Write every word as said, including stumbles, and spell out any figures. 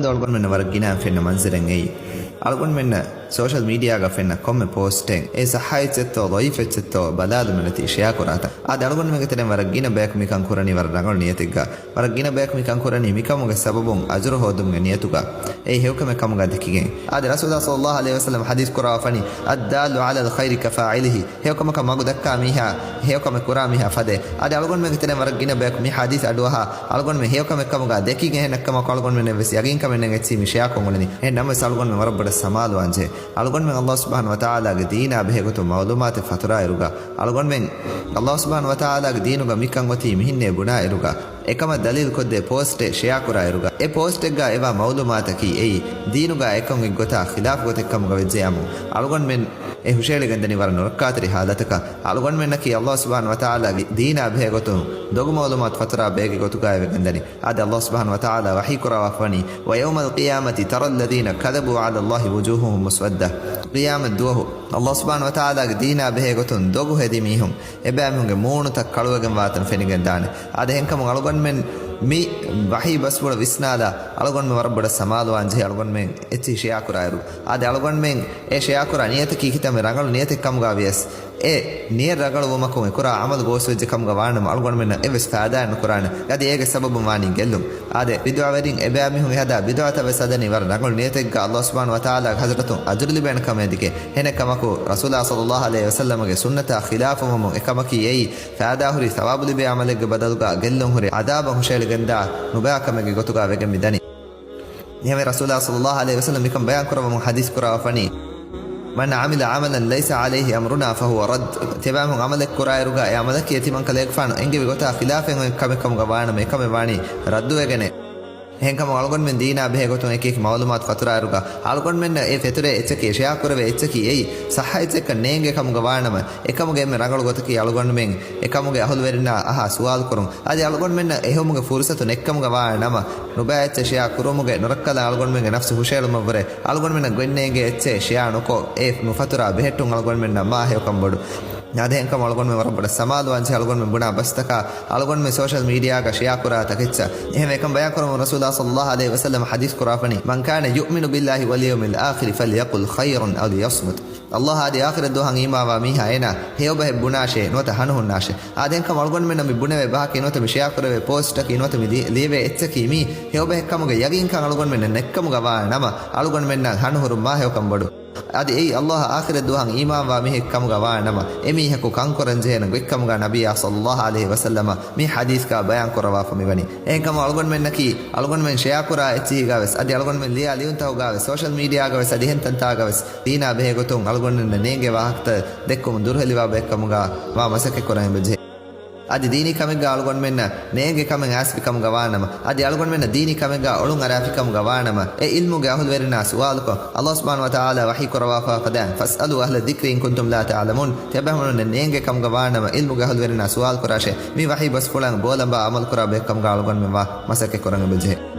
އަޅުގަނޑުމެންނަށް ވަރަށް ގިނައިން ފެންނަ މަންޒިލެއް އެއީ. އަޅުގަނޑުމެންނަށް ސޯޝަލް މީޑިއާގަ ފެންނަ ކޮންމެ ޕޯސްޓެއް އެ ޞައްޙަ އެއްޗެއްތޯ ޟަޢީފް އެއްޗެއްތޯ ބަލާލުމެއްނެތި ޝެއާ ކުރާތާ. އާދެ، އަޅުގަނޑުމެންގެ ތެރެއިން ވަރަށް ގިނަ ބަޔަކު މިކަން ކުރަނީ ވަރަށް ރަނގަޅު ނިޔަތެއްގަ. ވަރަށް ގިނަ ބަޔަކު މިކަން ކުރަނީ މިކަމުގެ ސަބަބުން އަޖުރު ހޯދުމުގެ ނިޔަތުގަ. އެއީ ހެޔޮކަމެއް ކަމުގަ ދެކިގެން. އާދެ، ރަސޫލާ ޞައްލައްލާހު ޢަލައިހި ވަސައްލަމަ ޙަދީޘް ކުރައްވާފަނީ، "الدال على الخير كفاعله." ހެޔޮކަމަކަށް މަގު ދައްކާ މީހާ، ހެޔޮކަމެއް ކުރާ މީހާ ފަދޭ. އާދެ، އަޅުގަނޑުމެންގެ ތެރެއިން ވަރަށް ގިނަ ބަޔަކު މި ޙަދީޘް އަޑުއަހާ، އަޅުގަނޑުމެން ހެޔޮކަމެއް ކަމުގަ ދެކިގެން އެހެން އެއްކަމަކު އަޅުގަނޑުމެންނަށް ވެސް ޔަގީންކަމެއް ނެތް އެއްޗިހި މި ޝެއާ ކޮށް އުޅެނީ. އެހެން ނަމަވެސް އަޅުގަނޑުމެން ވަރަށް ބޮޑަށް ސަމާލުވާންޖެހޭ. އަޅުގަނޑުމެން އައްލާހު ސުބްޙާނަހު ވަތަޢާލާގެ ދީނާ ބެހޭގޮތުން މަޢުލޫމާތެއް ފަތުރާއިރުގަ، އަޅުގަނޑުމެން އައްލާހު ސުބްޙާނަހު ވަތަޢާލާގެ ދީނުގަ މިކަން އޮތީ މިހެންނޭ ބުނާއިރުގަ، އެކަމަށް ދަލީލު ކޮށްދޭ ޕޯސްޓެއް ޝެއާ ކުރާއިރުގަ، އެ ޕޯސްޓެއްގަ އެވާ މަޢުލޫމާތަކީ އެއީ ދީނުގަ އެކަން އެއްގޮތާ ޚިލާފު ގޮތެއް ކަމުގަ ވެއްޖެޔާމު، އަޅުގަނޑުމެން އެ ހުށައެޅިގެންދަނީ ވަރަށް ނުރައްކާތެރި ޙާލަތަކަށް. އަޅުގަނޑުމެންނަކީ އައްލާހު ސުބްޙާނަހު ވަތަޢާލާގެ ދީނާ ބެހޭގޮތުން ދޮގު މަޢުލޫމާތު ފަތުރާ ބޭގެ ގޮތުގައި ވެގެންދަނީ. އާދެ، އައްލާހު ސުބްޙާނަހު ވަތަޢާލާ ވަޙީ ކުރައްވާފަވަނީ، "ويوم القيامة ترى الذين كذبوا على الله وجوههم مسودة." ޤިޔާމަތް ދުވަހު އައްލާހު ސުބްޙާނަހު ވަތަޢާލާގެ ދީނާ ބެހޭގޮތުން ދޮގު ހެދި މީހުން، އެބައިމީހުންގެ މޫނުތައް ކަޅުވެގެން ވާތަން ފެނިގެން ދާނެ. އާދެ، އެހެންކަމުން އަޅުގަނޑުމެން މި ވަޙީ ބަސްފުޅަށް ވިސްނާލާ، އަޅުގަނޑުމެން ވަރަށް ބޮޑަށް ސަމާލުވާން ޖެހޭ އަޅުގަނޑުމެން އެއްޗިހި ޝެއާ ކުރާއިރު. އާދެ، އަޅުގަނޑުމެން އެ ޝެއާ ކުރާ ނިޔަތަކީ ކިތަންމެ ރަނގަޅު ނިޔަތެއް ކަމުގަ ވިޔަސް، އެ ނިޔަތް ރަނގަޅުވުމަކުން އެކުރާ ޢަމަލު ގޯސްވެއްޖެ ކަމުގަ ވާނަމަ، އަޅުގަނޑުމެންނަށް އެއްވެސް ފައިދާއެއް ނުކުރާނެ. އަދި އޭގެ ސަބަބުން ވާނީ ގެއްލުން. އާދެ، ބިދުޢަވެރިން އެބައިމީހުން އެހަދާ ބިދުޢަތައް ވެސް ހަދަނީ ވަރަށް ރަނގަޅު ނިޔަތެއްގަ، އައްލާހު ސުބްޙާނަހު ވަތަޢާލާގެ ޙަޟްރަތުން އަޖުރު ލިބޭނެ ކަމޭ ދެކެ. އެހެނެއްކަމަކު، ރަސޫލާ ޞައްލައްލާހު ޢަލައިހި ވަސައްލަމަގެ ސުންނަތާ ޚިލާފުވުމުން އެކަމަކީ އެއީ ފައިދާހުރި ޘަވާބު ލިބޭ ޢަމަލެއްގެ ބަދަލުގަ ގެއްލުން ހުރި ޢަޛާބަށް ހުށައެޅިގެންދާ ނުބައި ކަމެއްގެ ގޮތުގަ ވެގެން މިދަނީ. އެހެންވެ، ރަސޫލާ ޞައްލައްލާހު ޢަލައިހި ވަސައްލަމަ މިކަން ބަޔާން ކުރައްވަމުން ޙަދީޘް ކުރައްވާފަނީ، "من عمل عملا ليس عليه أمرنا فهو رد." ތިޔަބައިމީހުން ޢަމަލެއް ކުރާއިރުގަ އެ ޢަމަލަކީ އެ ތިމަންކަލޭގެފާނު އެންގެވި ގޮތާ ޚިލާފެއް އޮތް ކަމެއް ކަމުގަ ވާނަމަ، އެކަމެއް ވާނީ ރައްދުވެގެނޭ. އެހެންކަމުން އަޅުގަނޑުމެން ދީނާ ބެހޭގޮތުން އެކިއެކި މަޢުލޫމާތު ފަތުރާއިރުގަ އަޅުގަނޑުމެންނަށް އެ ފެތުރޭ އެއްޗަކީ، ޝެއާ ކުރެވޭ އެއްޗަކީ އެއީ ޞައްޙަ އެއްޗެއްކަން ނޭނގޭ ކަމުގަ ވާނަމަ، އެކަމުގެ އެންމެ ރަނގަޅު ގޮތަކީ އަޅުގަނޑުމެން އެކަމުގެ އަހުލުވެރިންނާ އަހާ ސުވާލު ކުރުން. އަދި އަޅުގަނޑުމެންނަށް އެހުމުގެ ފުރުޞަތު ނެއްކަމުގަ ވާ ނަމަ، ނުބައި އެއްޗެއް ޝެއާ ކުރުމުގެ ނުރައްކަލަށް އަޅުގަނޑުމެންގެ ނަފްސު ހުށައެޅުމަށްވުރެ، އަޅުގަނޑުމެންނަށް ގޮތްނޭނގޭ އެއްޗެއް ޝެއާ ނުކޮށް، އެ ނުފަތުރާ ބެހެއްޓުން އަޅުގަނޑުމެންނަށް މާ ހެޔޮކަން ބޮޑު. އާދެ، އެހެންކަމުން އަޅުގަނޑުމެން ވަރަށް ބޮޑަށް ސަމާލުވާންޖެހޭ އަޅުގަނޑުމެން ބުނާ ބަސްތަކާ، އަޅުގަނޑުމެން ސޯޝަލް މީޑިއާގަ ޝެއާ ކުރާ ތަކެއްޗަށް. އެހެންވެ، އެކަން ބަޔާން ކުރަމުން ރަސޫލާ ޞައްލައްލާހު ޢަލައިހި ވަސައްލަމަ ޙަދީޘް ކުރައްވާފަނީ، "من كان يؤمن بالله واليوم الآخر فليقل خيرا أو ليصمت." އައްލާހާ އަދި އާޚިރަތް ދުވަހަށް އީމާންވާ މީހާ އޭނާ ހެޔޮބަހެއް ބުނާށޭ، ނުވަތަ ހަނުހުންނާށޭ. އާދެ، އެހެންކަމުން އަޅުގަނޑުމެންނަށް މި ބުނެވޭ ބަހަކީ، ނުވަތަ މި ޝެއާ ކުރެވޭ ޕޯސްޓަކީ، ނުވަތަ މި ލި-، ލިޔެވޭ އެއްޗަކީ މީ ހެޔޮބަހެއްކަމުގެ ޔަގީންކަން އަޅުގަނޑުމެންނަށް ނެއްކަމުގަ ވާ ނަމަ، އަޅުގަނޑުމެންނަށް ހަނުހުރުން މާ ހެޔޮކަން ބޮޑު. އަދި އެއީ އައްލާހަށް އާޚިރަތް ދުވަހަށް އީމާންވާ މީހެއް ކަމުގަ ވާ ނަމަ، އެމީހަކު ކަންކުރަންޖެހޭނެ ގޮތްކަމުގަ ނަބިއްޔާ ޞައްލައްލާހު ޢަލައިހި ވަސައްލަމަ މި ޙަދީޘްގަ ބަޔާން ކުރައްވާފަ މިވަނީ. އެހެންކަމުން އަޅުގަނޑުމެންނަކީ، އަޅުގަނޑުމެން ޝެއާ ކުރާ އެއްޗިހިގަވެސް، އަދި އަޅުގަނޑުމެން ލިޔާ ލިޔުންތަކުގަވެސް، ސޯޝަލް މީޑިއާގަވެސް، އަދި އެހެން ތަންތާގަވެސް، ދީނާ ބެހޭގޮތުން އަޅުގަނޑުމެންނަށް ނޭނގޭ ވާހަކަތައް ދެއްކުމުން ދުރުހެލިވާ ބައެއްކަމުގަ މާ މަސައްކަތް ކުރަން އެބަޖެހޭ. އަދި ދީނީ ކަމެއްގަ އަޅުގަނޑުމެންނަށް ނޭނގޭ ކަމެއް އައިސްފި ކަމުގަ ވާނަމަ، އަދި އަޅުގަނޑުމެންނަށް ދީނީ ކަމެއްގަ އޮޅުން އަރާފި ކަމުގަ ވާނަމަ، އެ ޢިލްމުގެ އަހުލުވެރިންނާ ސުވާލުކޮށް، އައްލާހު ސުބްޙާނަހު ވަތަޢާލާ ވަޙީ ކުރައްވާފަ ފަދައިން، "فاسألوا أهل الذكر إن كنتم لا تعلمون." ތިޔަބައިމީހުންނަށް ނޭނގޭ ކަމުގަ ވާނަމަ، ޢިލްމުގެ އަހުލުވެރިންނާ ސުވާލު ކުރާށޭ. މި ވަޙީ ބަސްފުޅަށް ބޯލަނބާ ޢަމަލު ކުރާ ބައެއްކަމުގަ އަޅުގަނޑުމެން ވާ މަސައްކަތް ކުރަން އެބަޖެހޭ.